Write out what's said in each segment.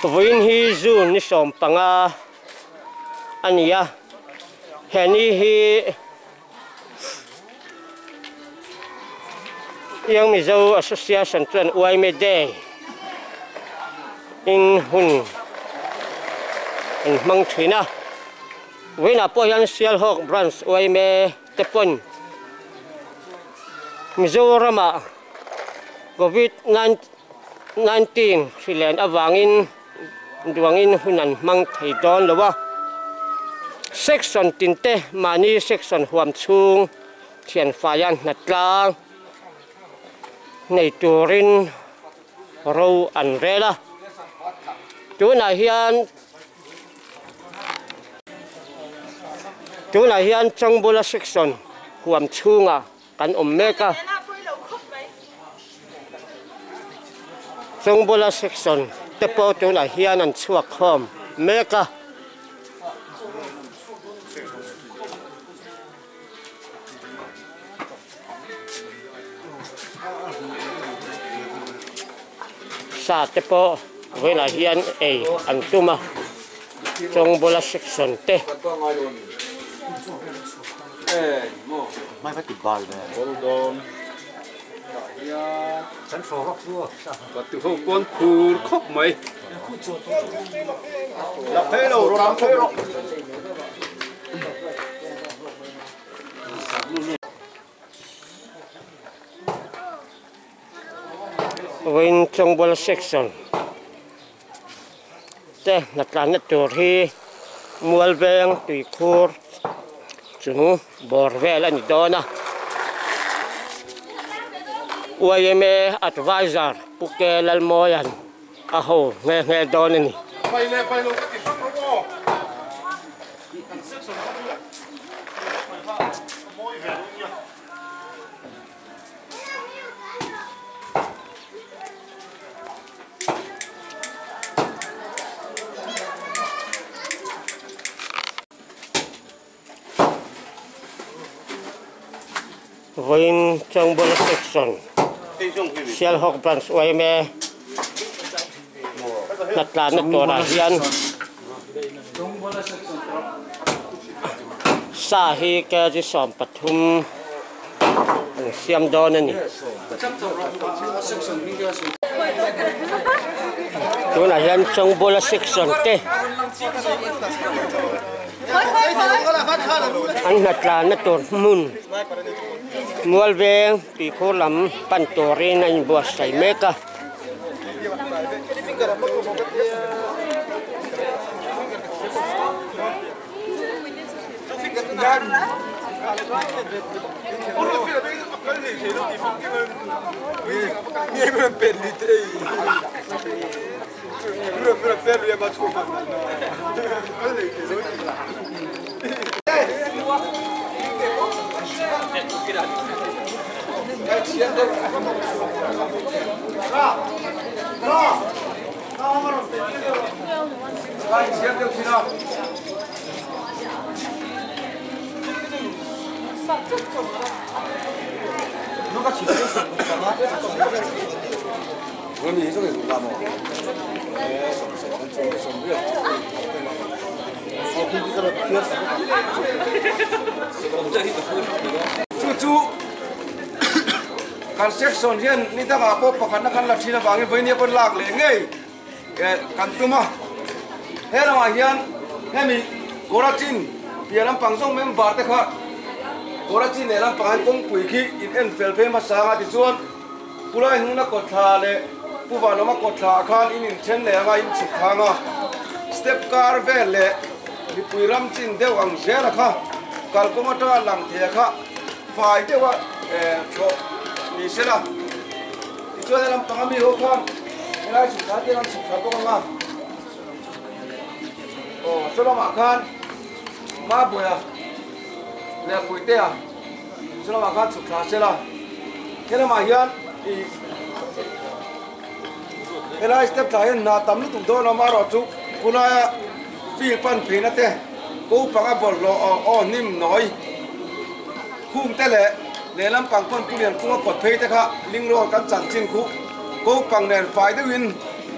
Vawiin hi June ni 15 a ni a, he ni hi Young Mizo Association chuan Uaime Day in hun an hmang thin a, vawiinah pawh hian Sialhawk Branch Uaime te pawn Mizoramah Covid 19 hri len avangin duangin hun an hmang thei dawn lo a. Section tin te mahni section huam chhung thianfaia hnatlang nei turin ro an rel a. Tunah hian tunah hian Changbula section huam chhungah kan awm mek a. Chawngbawla section te pawh tunah hian an chhuak khawm mek a. Sa te pawh vawiinah hian ei an tum a Chawngbawla section te. Vawiin Chawngbawla section te hnatlanna tur hi Mualveng tuikhur chung bawr vel a ni dawn a. Yma advisor Pu Ke Lalmawia'n a ho nghe nghe dawn a ni. Vawiin Chawngbawla Section Sialhawk Branch yma hnatlanna turah hian Sa hi kg 13 an siam dawn a ni. Tunah hian Chawngbawla section te an hnatlanna tur hmun Mualveng tuikhur lam pan turin a inbuatsaih mek a. Chu chu kan section hian ni dangah pawh pakhatna kan la thin avangin vawinia pawn lak leh ngei kan tum a. He lamah hian hemi Kawrachin piah lampang zawng member te kha Kawrachin leh lampang hian kawngpui khi in en fel phei hmasa anga tichuan Pulai hnungna kawtthla leh Pu Vanlawma kawtthla ah khan in inthen leh anga in chhuk thang a, step kar vel leh mipui ram chin deuh ang zela kha kalkawng atanga lang thei a kha fai deuha thlawh ni se la. Tichuan he lampang ami ho khan helai chhuk thla te an chhuk thla bawk anga aw saw lamah khan Mabuia leh Puitea Chu lamah khan chhuk thla se la, he lamah hian ih helai step thla hian hna tam lutuk dawn awm erawh chu khulaia field pan pheina te ko panga bawlhhlawh aw aw hnim nawi khum te leh lehlam pang pawn pu lian kunga kawt phei te kha ling road kan chanchin khu ko pang nen fai deuhin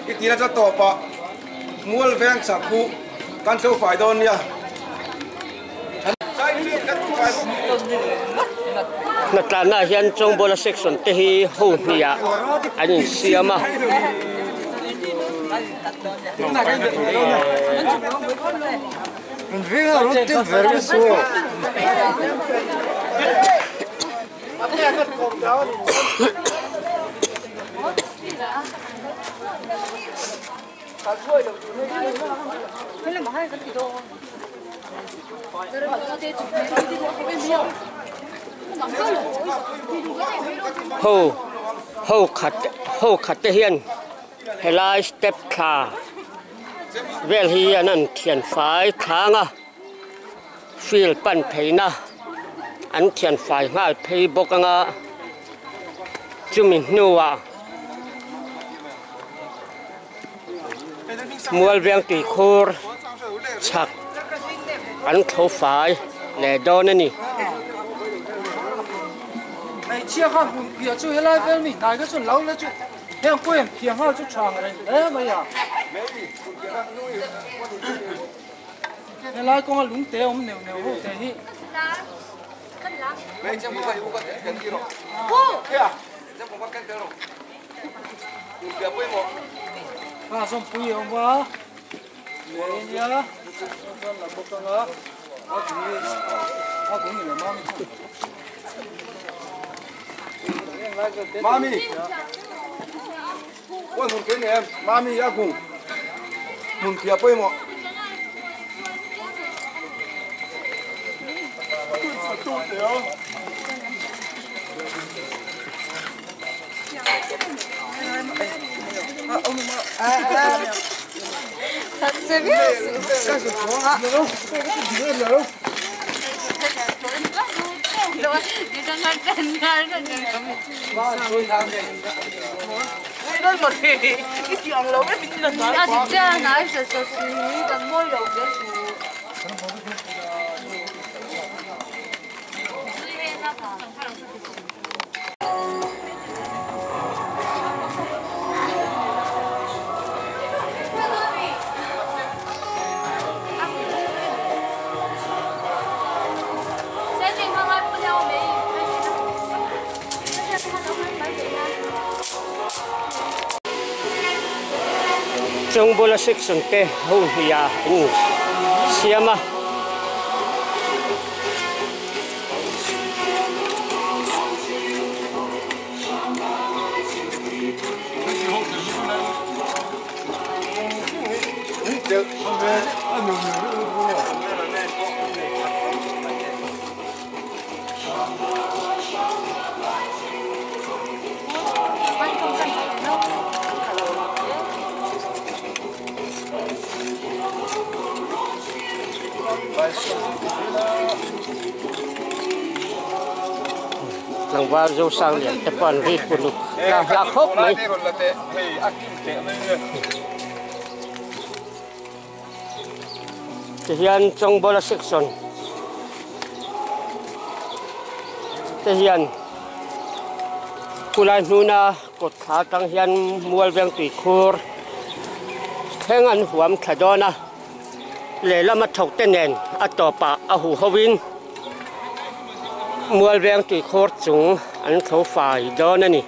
i tihna chu a tawp ah. Mual veng chak khu kan tlo fai dawn nia. Hnatlanna ah hian Chawngbawla section te hi ho hnih ah an insiam a. Ho ho khat ho khat te hian helai step thla vel hi an an thian fai thlang a field pan pheina an thian fai nghal phei bawk anga chumi hnuah. Mualveng tuikhur chhak an tho fai leh dawn a ni. Hmeichhia kha hmun piah chu helai vel mi hnai kha chu lo la chu heng pawh hian phiah nghal chu tha ang reng hle mai a. Helai kawnga lungte awm neuh neuh ho te hi. Kha zawmpui a awm a, lei ania, chuan la bawk anga, a bung hi a bung ni lo mami chu. Mami, pawh hmun ke ni em, mami a bung hmun phia pawimawh. Chung bula section te ho hnih ah an siam a. Tlangval Zosang lian te pawh an ri kuluk hla hla khawp mai. Tihian Chawngbawla section te hian khulai hnuna kawt thla atang hian Mualveng tuikhur thleng an huam thla dawn a. Lehlam a thawk te nen a tawpah a huh hovin Mualveng tuikhur chung an tho fai dawn a ni.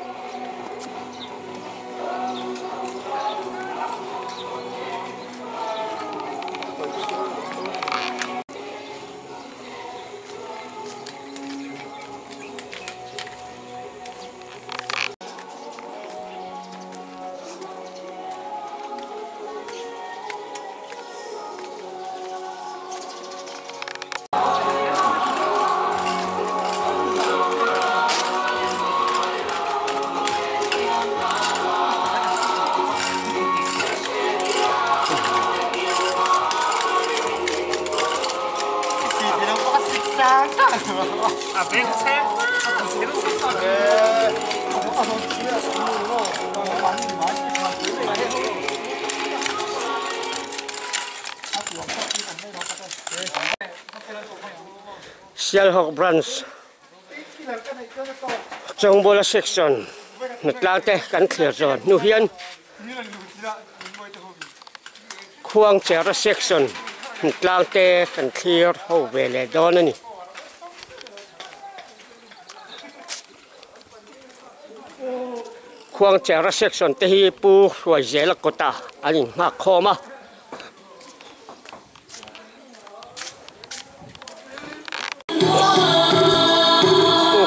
Sialhawk Branch Chawngbawla Section hnatlang te kan thlir zawn hnu hian. Khuangchera section tlang te kan thlir ho ve leh dawn a ni. Khuangchera section te hi Pu Hruaizela kawtah an inghak khawm a.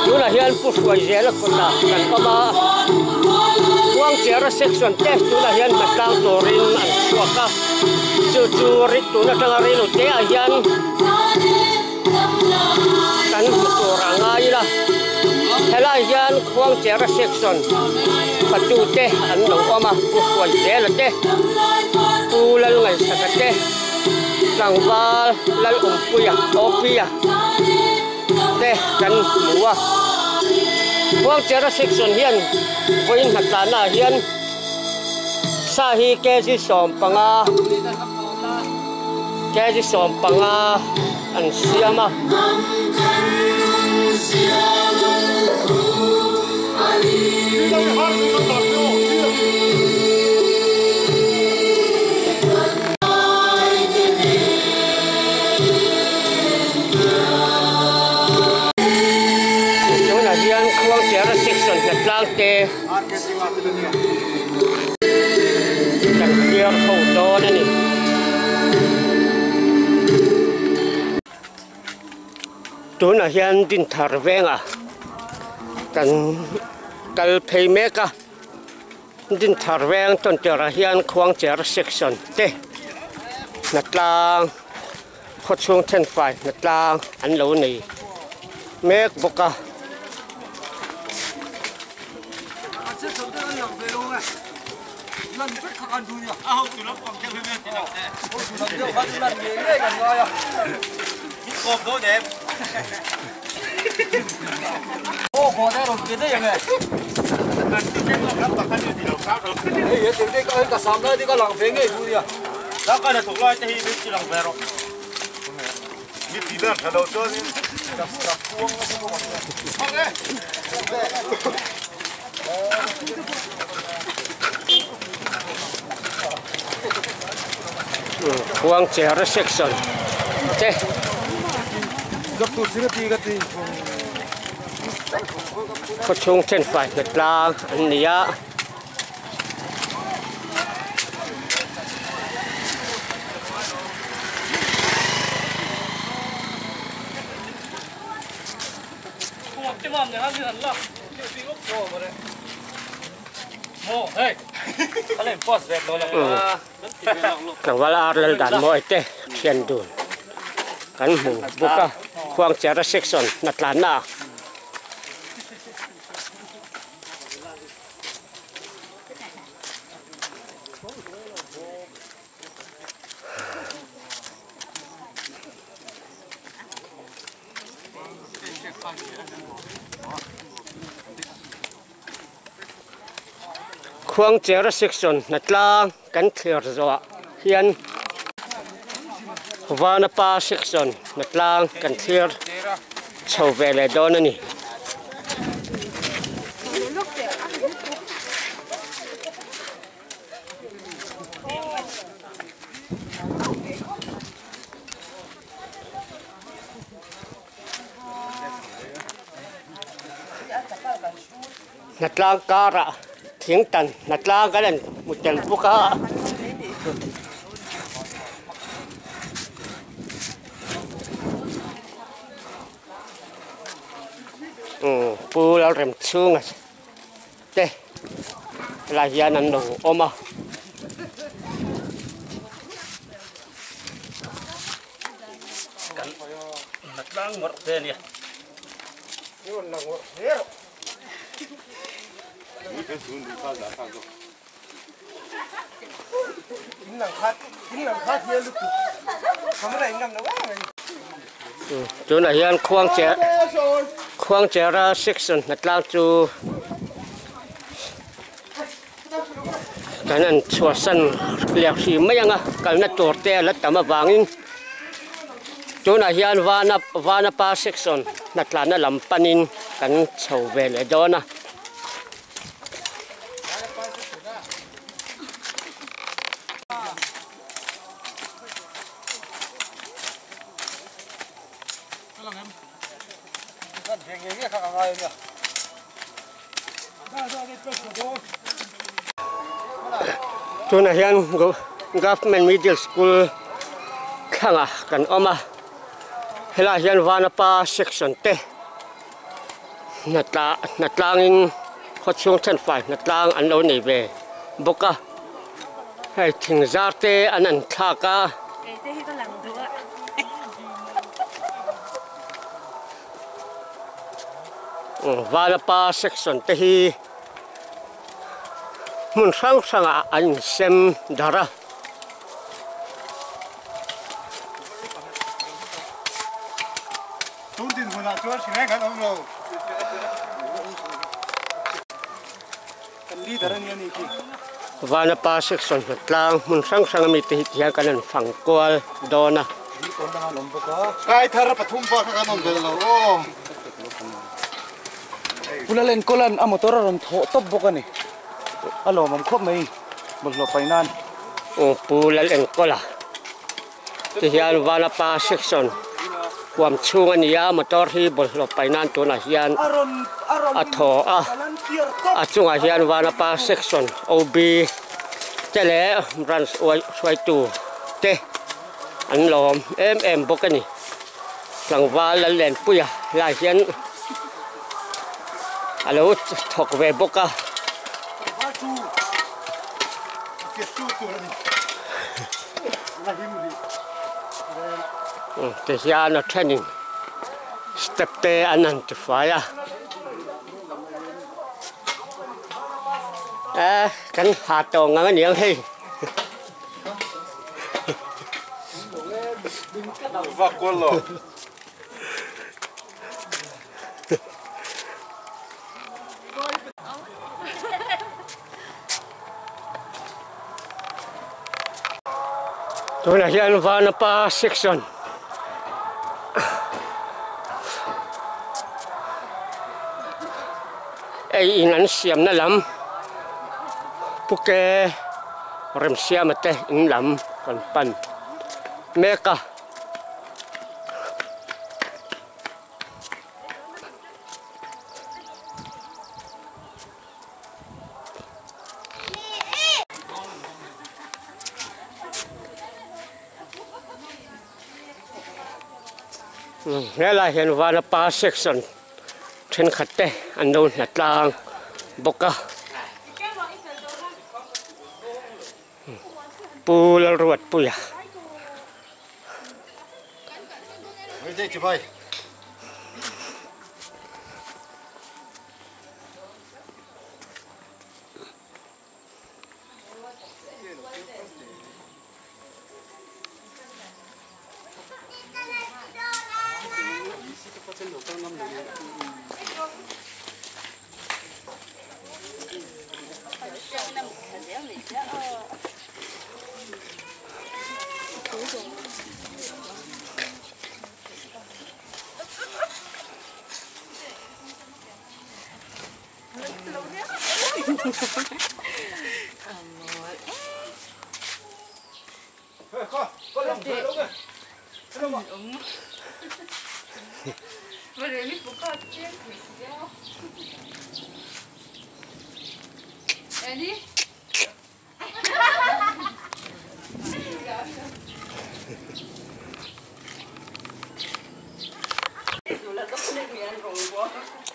Tunah hian Pu Hruaizela kawtah kan awm a, Khuangchera section te tunah hian hmatlang turin an chhuak a, chu chu tun atanga reilo te ah hian kan hmu tur a ngai ila, helai hian Khuangchera section fatu te an lo awm a, Pu Hruaizela te, Pu Lalngaihsaka te. Tlangval Lalawmpuia Awpuia te kan hmu a. Khuangchera section hian vawiin hnatlana ah hian sa hi kg 15 kg 15 an siam a. Tunah hian Khuangchera section hnatlang te kan clear ho dawn a ni. Tunah hian Dinthar vengah kan kal phei mek a. Dinthar veng tawntirah hian Khuangcher section te hnatlang khawchhung thenfai hnatlang an lo nei mek bawk a. Khuangchera section te khawchhung thenfai hnatlang an ni a. Tlangval ar lal dan mawi te thian dun kan hmu bawk a Khuangchera section hnatlanna ah. Khuangchera section hnatlang kan thlir zawhah hian Vanapa section hnatlang kan thlir chho ve leh dawn a ni. Hnatlang karah thing tan hnatlang kan han hmu tel bawk a. Pu Lalremchhunga te helai hian an lo awm a. Kan hnatlang ngawrh te a nia. Tunah hian Khuangchera section hnatlang chu kan han chhuahsan leh hrih mai ang a kalna tur te a la tam avangin tunah hian vana vanapa section hnatlanna lam panin kan chho ve leh dawn a. Tunah hian Government Middle School thlangah kan awm a, helaiah hian Vanapa section te hnatla hnatlangin khawchhung thenfai hnatlang an lo nei ve bawk a, hei thing zar te an an thlak a. Vanapa section te hi hmun hrang hrangah an insem darh a. Tun dinhmunah chuan hri reng kan awm lo. Kan leader a nia ni khi. Vanapa section hnatlang hmun hrang hrang ami te hi tihian kan han fang kual dawn a. Kai thar pathum pawh kha kan awm belh lo aw. Pula Lenkawl-a'n a motor a rawn thawh tawp bawk a ni. A lawmawm khawp mai bawlhhlawh pai nan. Aw Pu Lalenkawla tihian Vanapa section huam chhung a ni a, motor hi bawlhhlawh pai nan tunah hian a thaw a, a chungah hian Vanapa section OB te leh branch hruaitu te an lawm em em bawk a ni. Tlangval Lallenpuia lai hian a lo thawk ve bawk a. Ti hian a thenin step te an han ti fai a. E kan ha tawh ngang a niang hei. Tunah hian Vanapa section ei in an siamna lam puke remsiama te in lam kan pan mek a. Helai hian Vanapa section thenkhat te an lo hna tlang bawk a. Pu Lalruatpuia.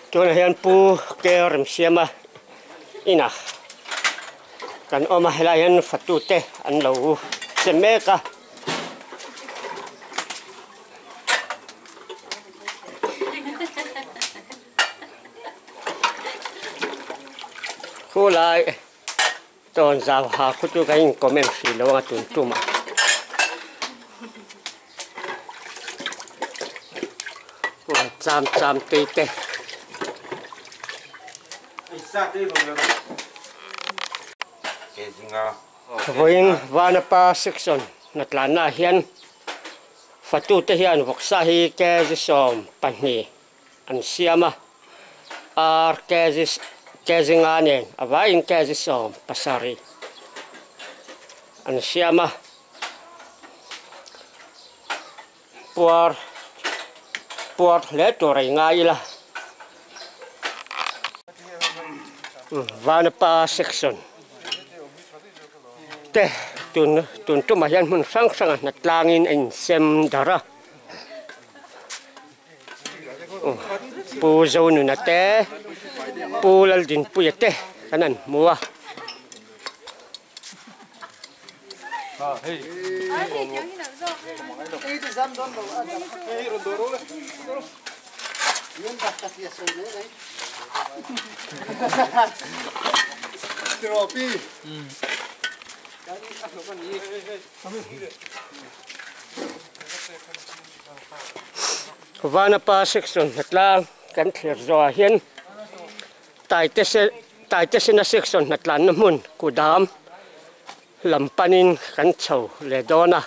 Tunah hian Pu Ke Remsiama inah kan awm a, helaiah hian fatute an lo che mek a. Khulai tawn zau ha khu chu kan in comment hrih lo ang a tun tum ah. Cham cham tui te. Vawiin Vanapa section hnatlanna ah hian Fatute hian vawksa hi kg 12 an siam a, ar kg kg nga nen a vaiin kg 17 an siam a, puar puar hle tur a i ngai ila. Vanapa section te tun tun tumah hian hmun hrang hrang ah hnatlang in a insem darh a Pu Zonuna te Pu Laldinpuia te kan han hmu a. Vanapa section hnatlang kan thlir zawhah hian Taitesena section hnatlanna hmun kudam lam panin kan chho leh dawn a.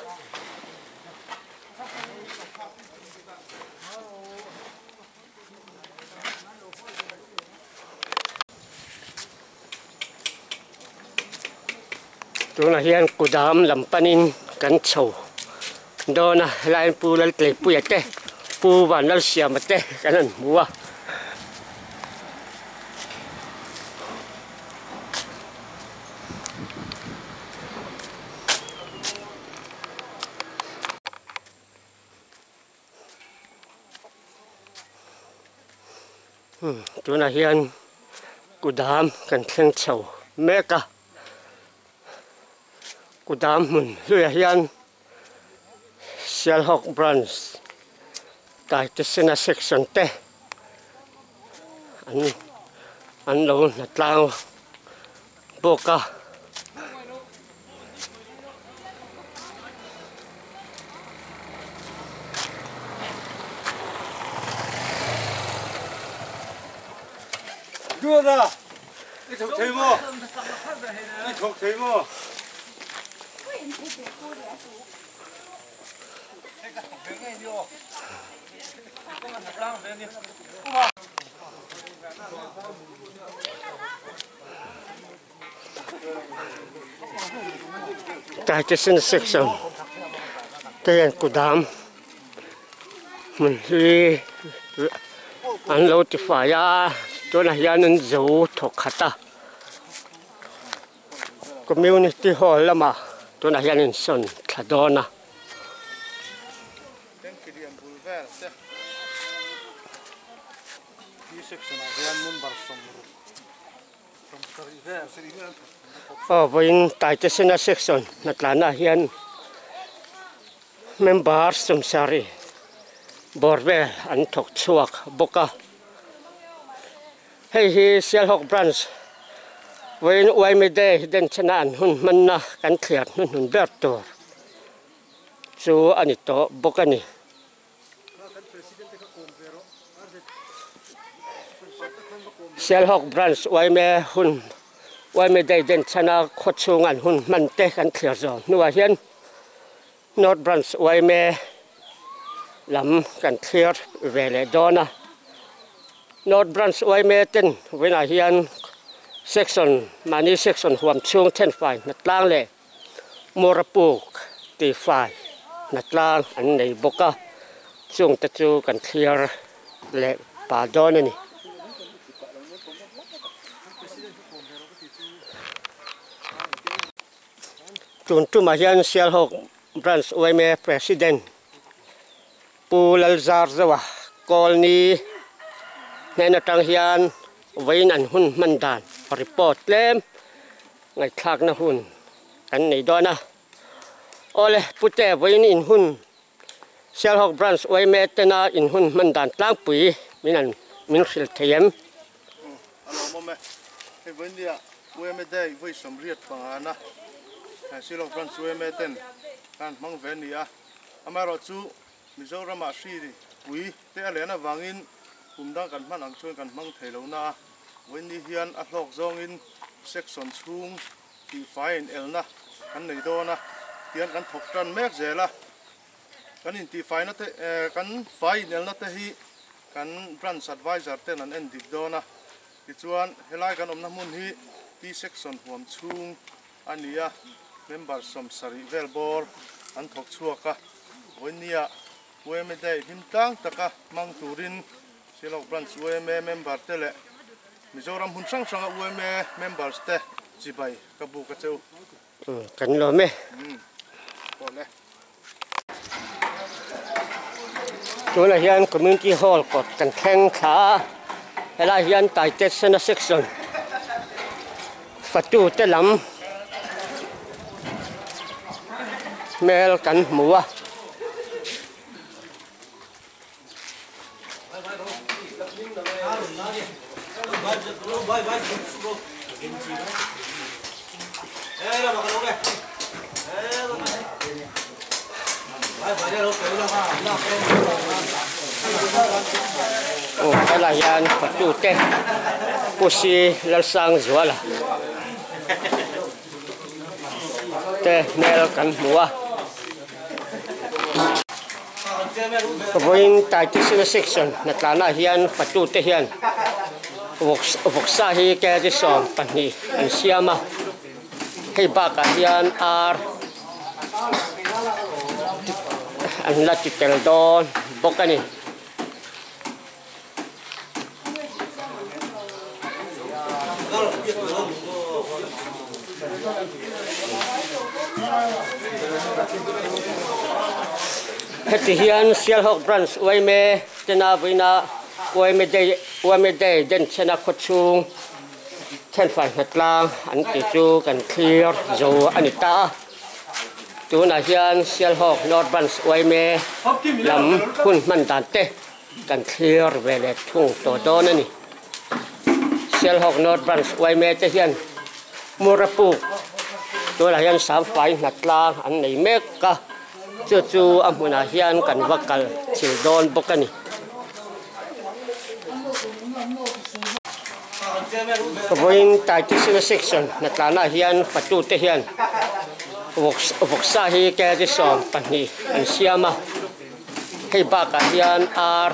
Tunah hian kudam lam panin kan chho dawn a, helai hian Pu Laltleipuia te Pu Vanlalsiama te kan han hmu a. Tunah hian kudam kan thleng chho mek a, kudam hmun hluiah hian Sialhawk branch Taitesena section te an an lo hna tlang bawk a. Taitesena section te hian kudam hmun hi an lo ti fai a tunah hian an zo thawk khat a community hall lamah tunah hian an sawn thla dawn a. Aw vawiin Taitesena section hnatlanah hian member sawmsarih bawr vel an thawk chhuak bawk a, hei hi Sialhawk branch vawiin Uaime Day denchhena an hun hmanna kan thliar hnuhnun ber tur chu a ni tawh bawk a ni. Sialhawk Branch Uaime hun Uaime Day den chhana khaw chhung an hun hman te kan thlir zawh hnuah hian North Branch Uaime lam kan thlir ve leh dawn a. North Branch Uaime ten vawiinah hian Section mahni Section huam chhung thenfai hnatlang leh Mawrapuk tihfai hnatlang an nei bawk a, chungte chu kan thlir leh pah dawn a ni. Tun tumah hian Sialhawk Branch yma President Pu Lalzarzoa Kawlni hnen atang hian vawiin an hun hman dan report tlem Ngaihthlakna hun kan nei dawn a. Awle, Pute, vawiin in hun Sialhawk Branch yma tena in hun hman dan tlangpui min an min hrilh thei em? A lawmawm e. Hei vawiin nia yma Day vawi sawmriat pangana Sialhawk Branch yma ten kan hmang ve a ni a. Amaherawh chu Mizoramah hri pui te a len avangin kum dang kan hman ang chuan kan hmang thei lo na a. Vawiin hian a hlawk zawngin section chhung tihfai inelna kan nei dawn a, tihian kan thawk tan mek zel a. Kan intihfaina te kan fai inelna te hi kan branch advisor ten an en dik dawn a. Tichuan helai kan awmna hmun hi T section huam chhung a ni a, member 70 vel bawr an thawk chhuak a. Vawiin yma Day hlim tlang taka hmang turin Silawk Branch yma member te leh. Mizoram hmun hrang hranga yma members te chibai ka buk a cheu. Kan lawm e. Awle. Tunah hian Community Hall kawt kan thleng thla a, helai hian Taitet Sena Section fatu te lam hmel kan hmu a. Aw helai hian fatute Pu Si Lalsangzuala te hmel kan hmu a. Vawiin Taitesena section hnatlanah hian fatute hian vawksa hi kg 12 an siam a, hei bakah hian ar an la ti tel dawn bawk a ni. Heti hian Sialhawk Branch uaime tena vawiina uaime day uaime day denchhena khawchhung thenfai hnatlang an tih chu kan thlir zo a ni ta a. Tunah hian Sialhawk North Branch uaime lam hun hman dan te Kan thlir ve leh thung tawh dawn a ni. Sialhawk North Branch yma te hian Murapuk tunah hian Sangfai hnatlang an nei mek a, chu chu a hmunah hian kan va kal thil dawn bawk a ni. Vawiin Taitesena Section hnatlanah hian fatute hian vawksa hi kg 12 an siam a. Hei bakah hian ar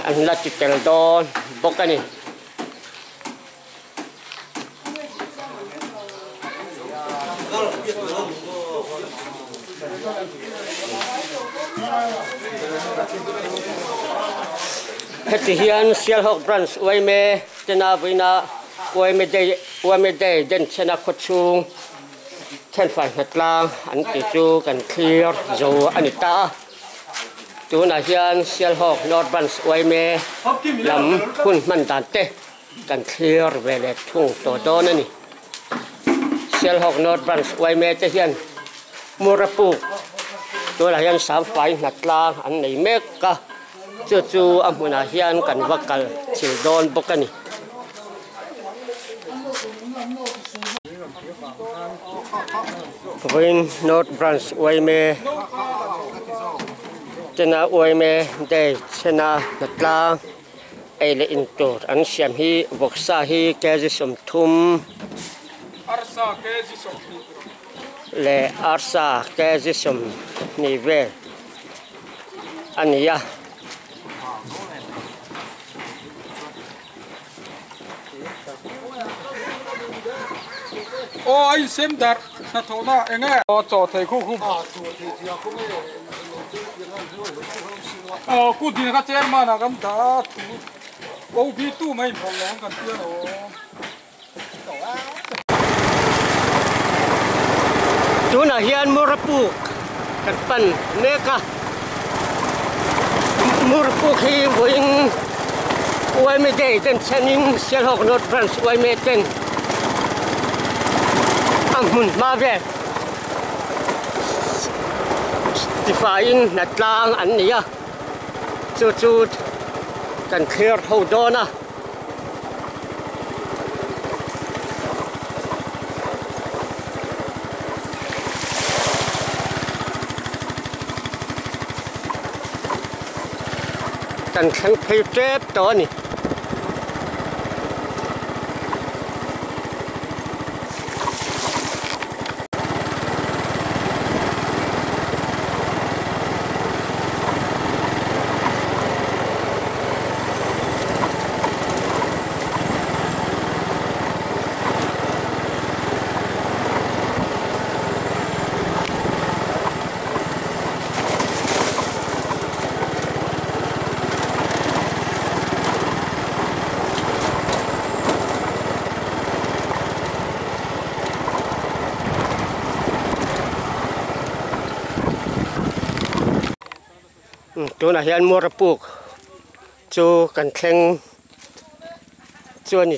an la ti tel dawn bawk a ni. Heti hian Sialhawk Branch uaime tena vawiina uaime day uaime day denchhena khawchhung Thenfai hnatlang an tih chu kan thlir zo a ni ta a, tunah hian Sialhawk North Branch yma lam hun hman dan te kan thlir ve leh thung tawh dawn a ni. Sialhawk North Branch yma te hian Murapuk tunah hian Sangfai hnatlang an nei mek a, chu chu a hmunah hian kan va kal thil dawn bawk a ni. Vawiin North Branch uaime tena uaime day chhena hnatlang ei leh in tur an siam hi vawksa hi kg 30 leh arsa kg 20 vel a ni a. Aw a insem darh hnathawhna eng nge? Aw chaw thei khu khu. Aw ku din kha chairman ah kan dah a thu OB tu mai inphawlh lo ang kan tia lo. Tunah hian Murapuk kan pan mek a, Murapuk hi vawiin yma Day den chhenin Sialhawk North Branch yma ten a hmun hma vel tifaiin hnatlang an nei a, chu chu kan thlir ho dawn a. Kan thleng phei tep tawh a ni. Tunah hian Mura puk chu kan thleng chu a ni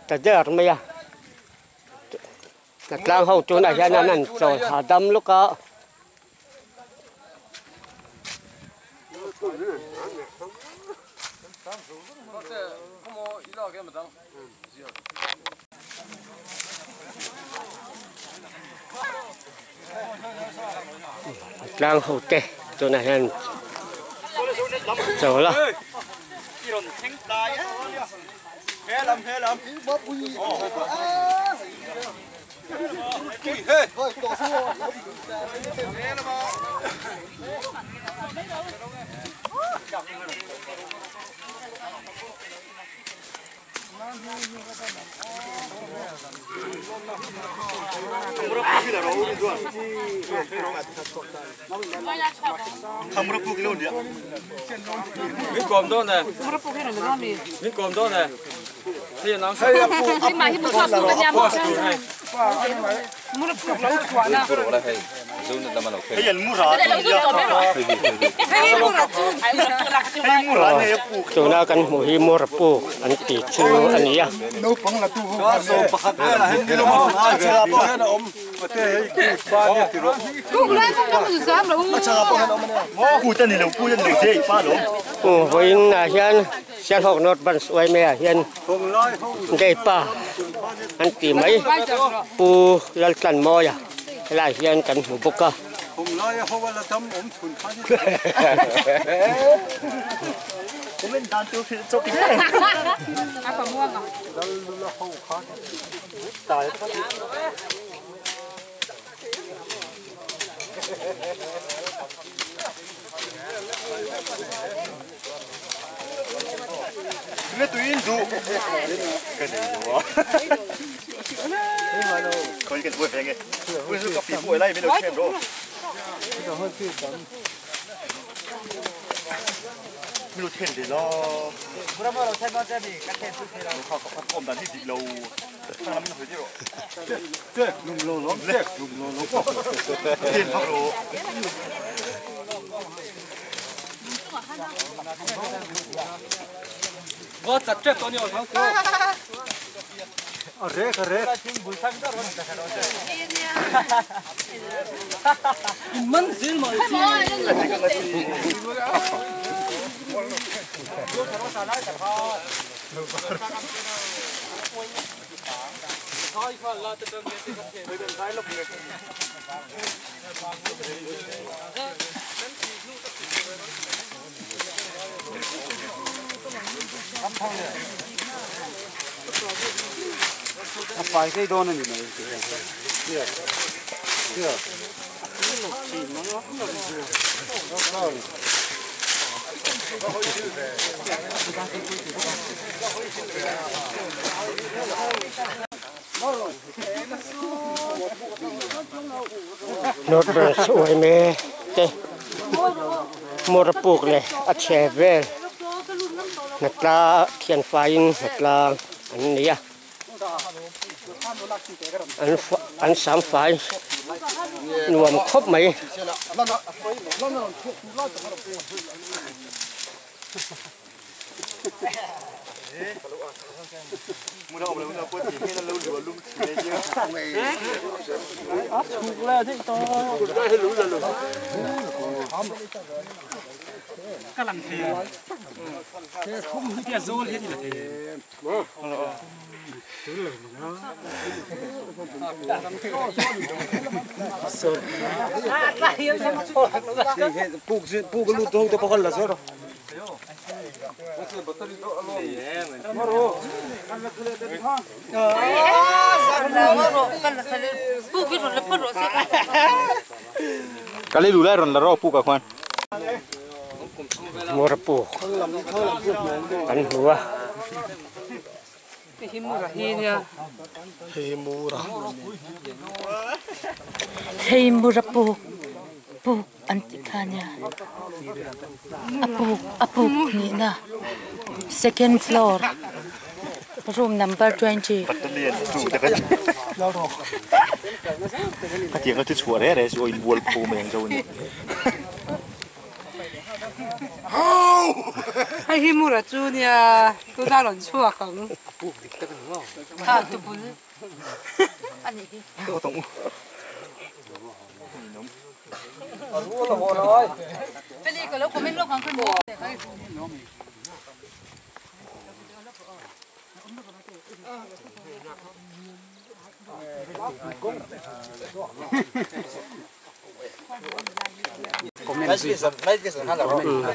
ta der mai a. Hnatlang ho tunah hian an han chawl hahdam lawk a. Tlang ho te tunah hian chawl a. Tuna kan hmuh hi Mura puk an tih chu a ni a. Vawiin ah hian Sialhawk North Branch Uaime ah hian Deipa an tih mai Pu Laltlanmawia helaiah hian kan hmu bawk a. North Branch uaime te Mura puk leh a chhe vel hnatla thianfaiin hnatla an nei a an an sam fai nuam khawp mai. Mura puk kan hmu a. Hei mura puk puk an tih kha nia a puk a puk nihna second floor room number 20. Hei hi mura chu nia tuna rawn chhuak ang. Kha tubul a nih hi. Feli ka lo comment lawk ang kha ni.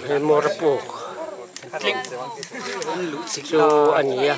He motor puk chu a ni a.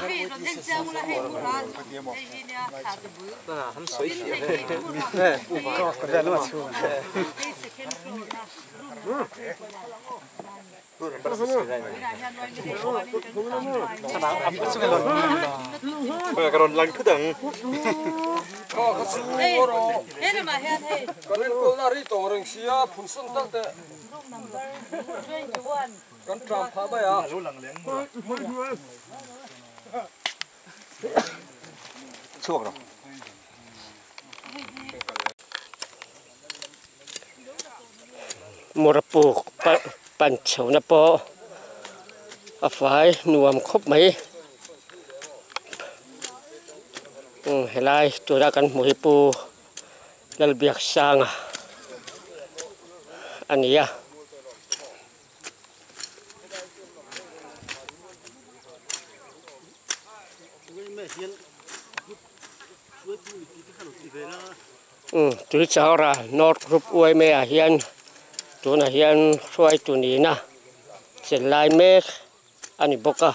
Mura puk pan chhohna pawh a fai nuam khawp mai helai tuna kan hmuh hi pu Lalbiaksanga a ni a. Tuichaura North Group uaime ah hian tunah hian hruaitu nihna chelh lai mek a ni bawk a.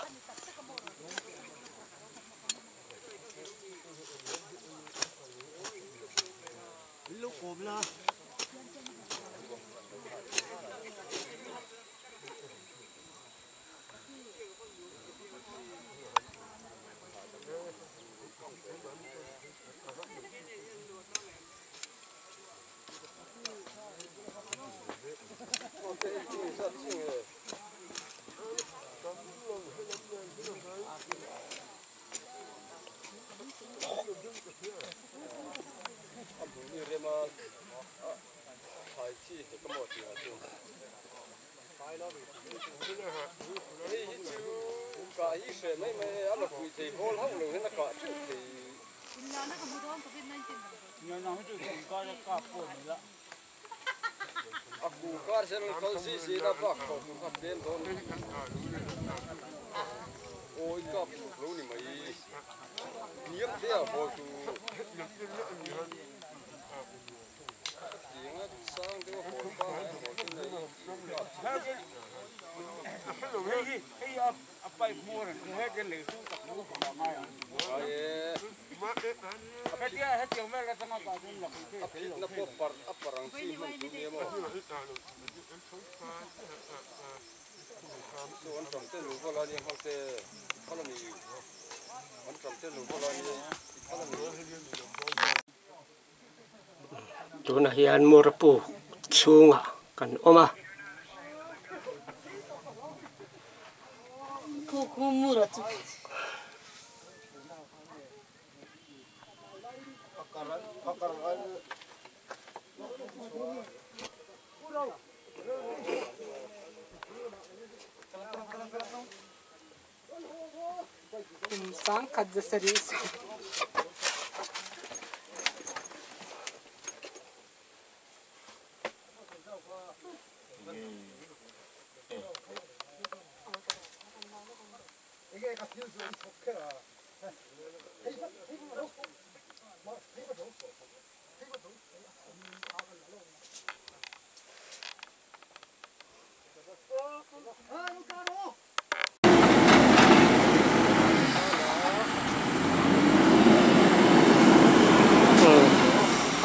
Tunah hian Murpuk chhungah kan awm a.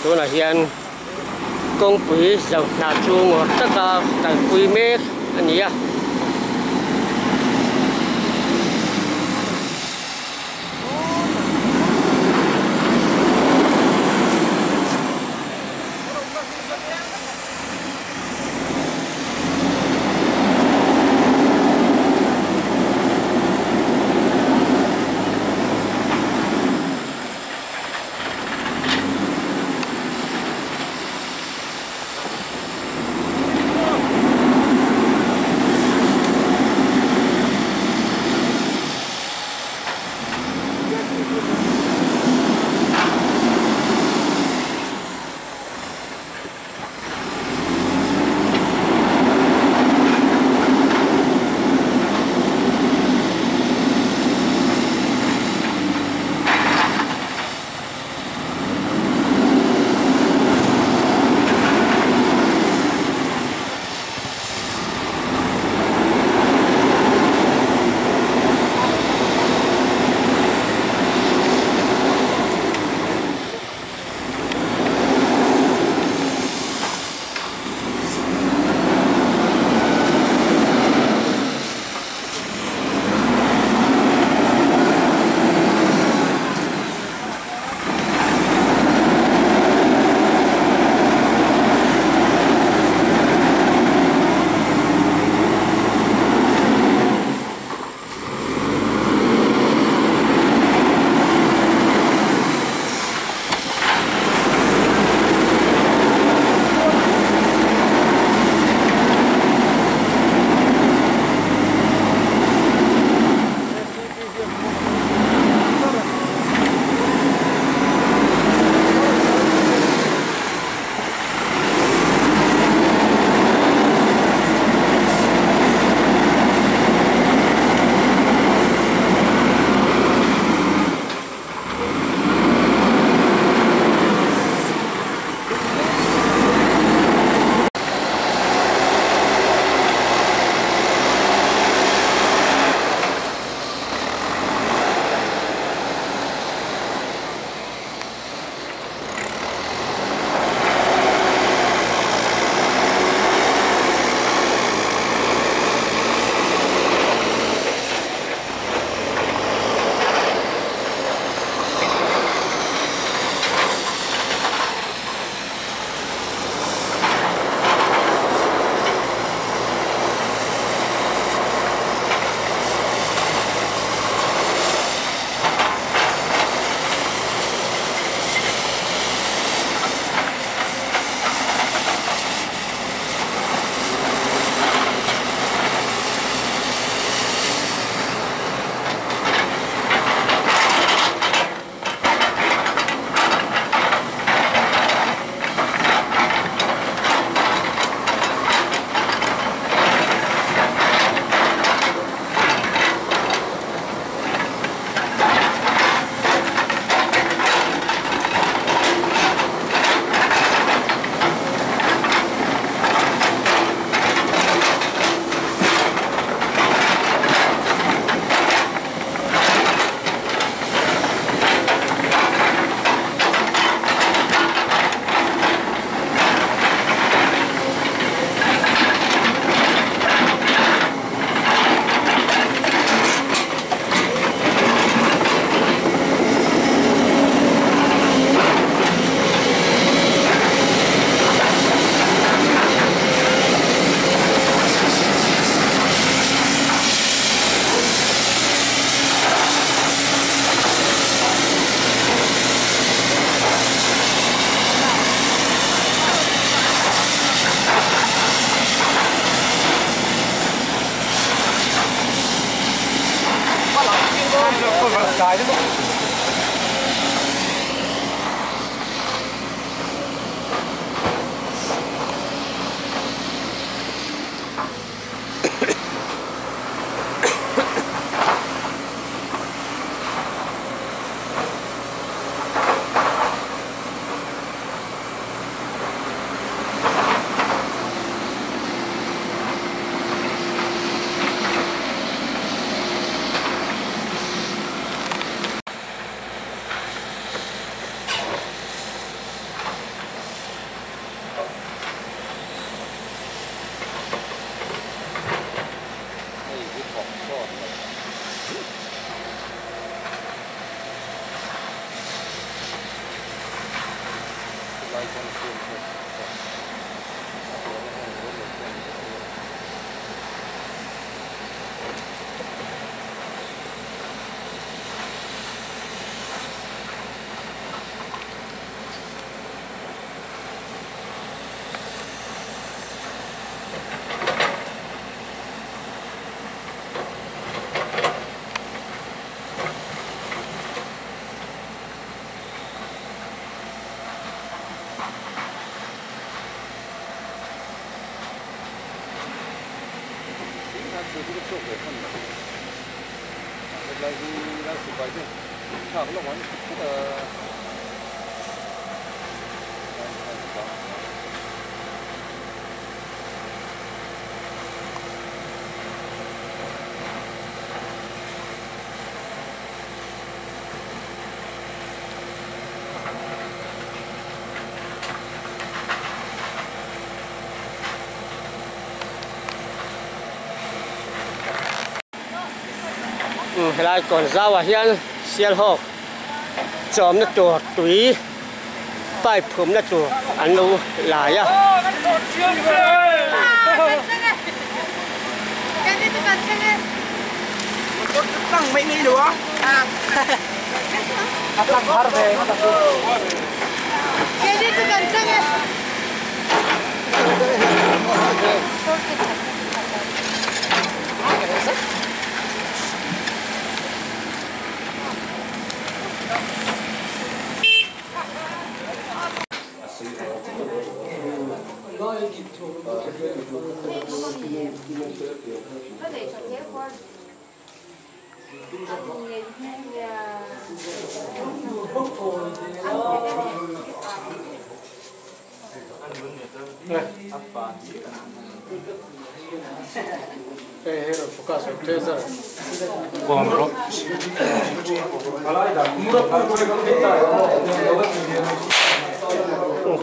Tunah hian kawngpui zo hna chu ngawr taka kalpui mek a ni a. Helai kawn zauah hian Sialhawk chawmna tur tui pipe phumna tur an lo lai a.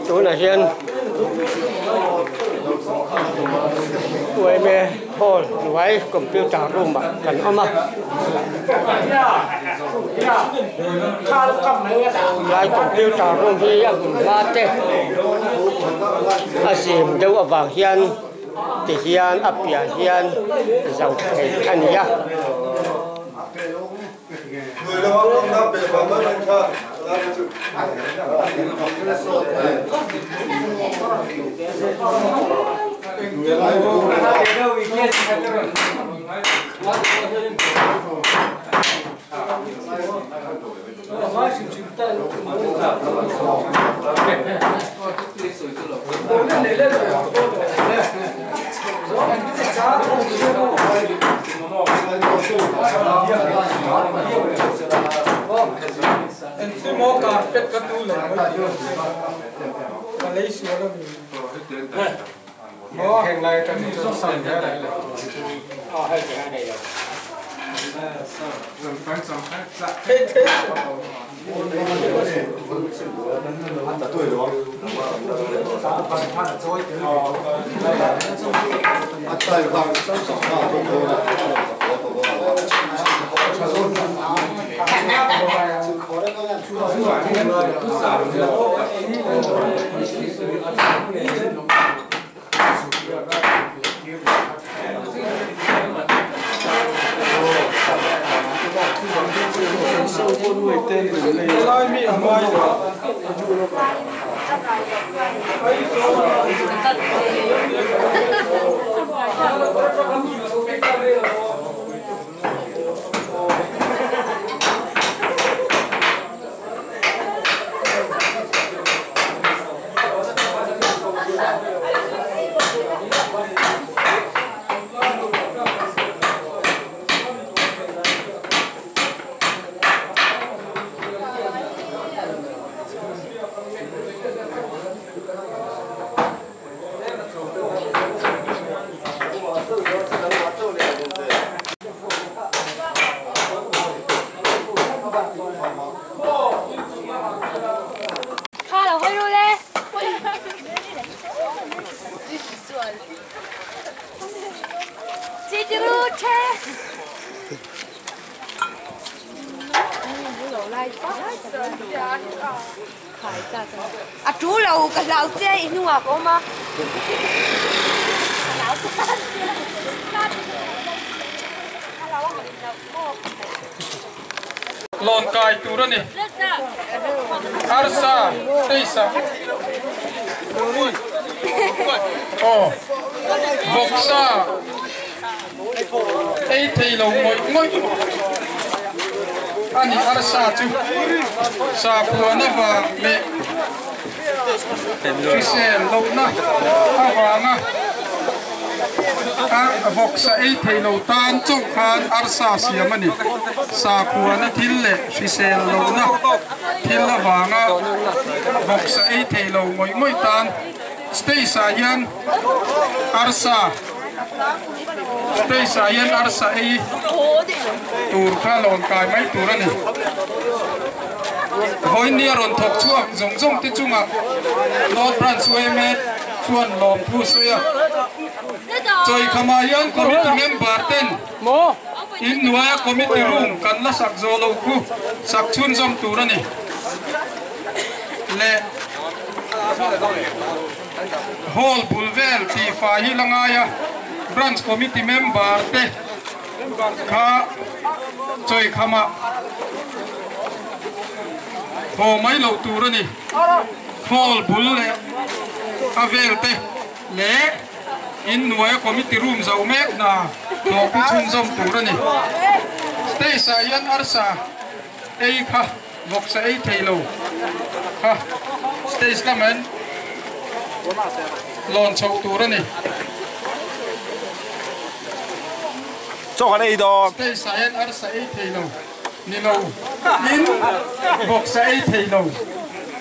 Tunah hian UMA hall hnuai computer room ah kan awm a helai computer room hi a hmun hma te a zim deuh avang hian ti hian a piah hian zo thei a ni a. A tu lo ka hlau che i hnungah ka awm a. Lawn kai tur a ni. Arsa teisa aw vawksa ei thei lo ngawih ngawih a ni. Arsa chu sakhuan avang leh hrisel lohna avanga a vawksa ei thei lo tan chauh khan arsa siam a ni. Sakhuana thil leh hrisel lohna thil avanga vawksa ei thei lo ngawih ngawih tan stage ah hian arsa stage ah hian arsa ei tur kha lawn kai mai tur a ni. Vawinia rawn thawk chhuak zawng zawng te chungah North Branch yma chuan lawm thu sawi a. Chawikhamah hian committee member ten inhnuaia committee room kan la sak zawh loh khu sak chhunzawm tur a ni leh hall bul vel tihfai hi la ngai a, Branch committee member te kha chawikhamah haw mai loh tur a ni. Hall bul leh a vel te leh inhnuaia committee room zauh mek hna hlawhpui chhunzawm tur a ni. Stage ah hian arsa ei kha vawksa ei thei lo kha stage lamah hian lawn chhoh tur a ni. Chaw kan ei dawn. Stage ah hian arsa ei thei lo ni lo in vawksa ei thei lo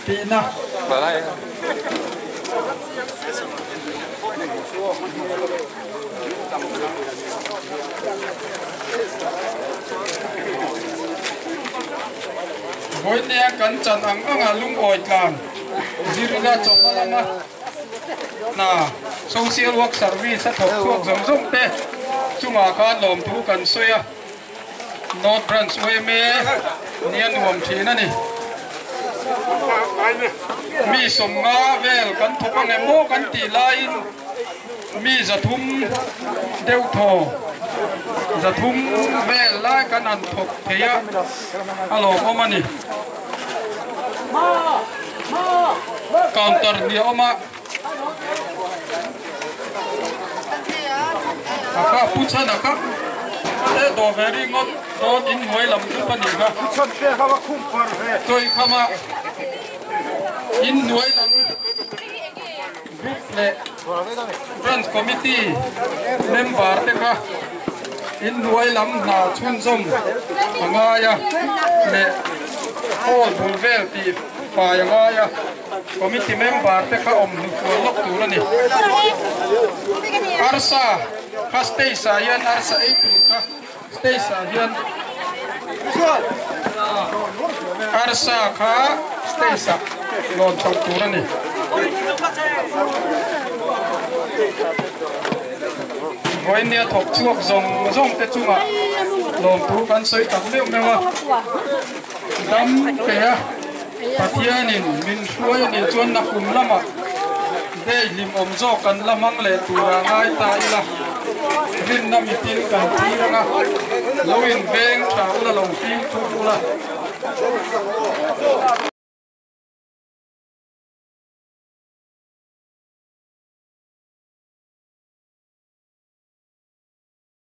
tihna. Vawinia kan chan ang anga lungawi tlan zirna chawhna lama hna social work service a thawk chhuak zawng zawng te chungah khan lawmthu kan sawi a, North Branch yma nia nuam thin a ni. Mi sawmnga vel kan thawk ang emaw kan tih laiin mi zathum deuh thaw zathum vel lai kan han thawk thei a, a lawmawm a ni. Counter hnih a awm a. A kha pu chhan a kha e dawh ve ringawt dawn in hnuai lam chu ka nih kha. Chawi khama in hnuai lam group leh branch committee member te kha in hnuai lam hna chhunzawm a ngai a leh hall bul vel tih fai a ngai a. Committee member te kha awm hnu fual lawk tur a ni. Arsa kha stage ah hian arsa ei tur kha stage ah hian arsa kha stage ah lawn chhoh tur a ni. Vawinia thawk chhuak zawng zawng te chungah lawmthu kan sawi tak meuh meuh a, dam pe a. Pathianin min hruai a nih chuan nakum lamah day hlimawm zawk kan la hmang leh tura ngai ta ila, rinna mitin kan thlir anga lo inveng tha ula, lo fimkhur ula.